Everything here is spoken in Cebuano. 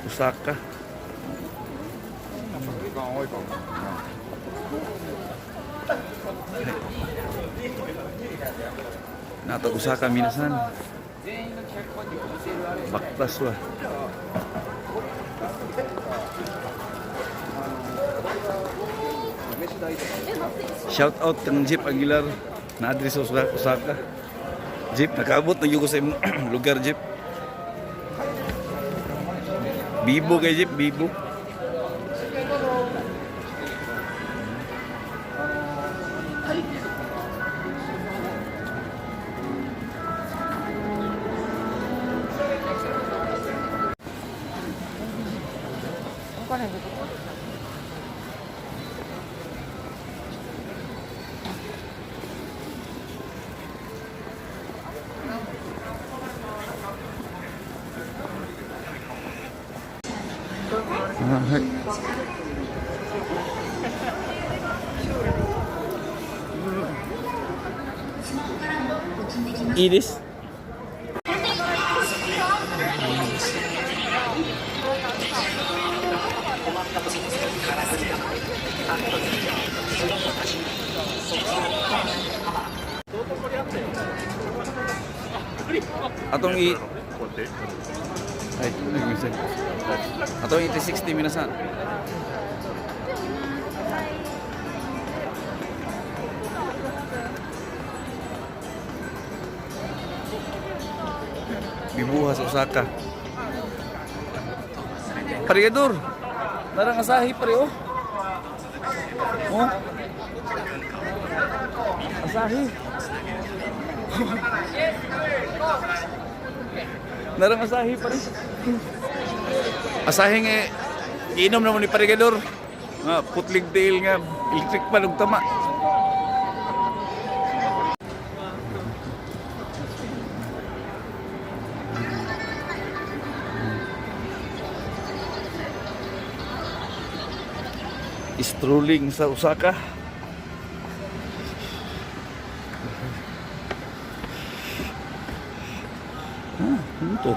Osaka. Nata Osaka minasan. Baktas wa. Shout out kang Jeep Aguilar na address sa Osaka. Jeep, nakaabot na gyud ko sa imong lugar, Jeep. Bibo kay Jeep, bibo. Ah, はい。いいです。Atong i Ay, nag-message. Atong 8060 minasan. Bibuha sa Osaka. Parigador. Narang asahi pare oh. Oh. Asahi. Narang asahi pare. Asahi nga giinom na mo ni Parigador. Nga putlig tail nga electric pa ug tama. Strolling sa Osaka. Ah, ano to?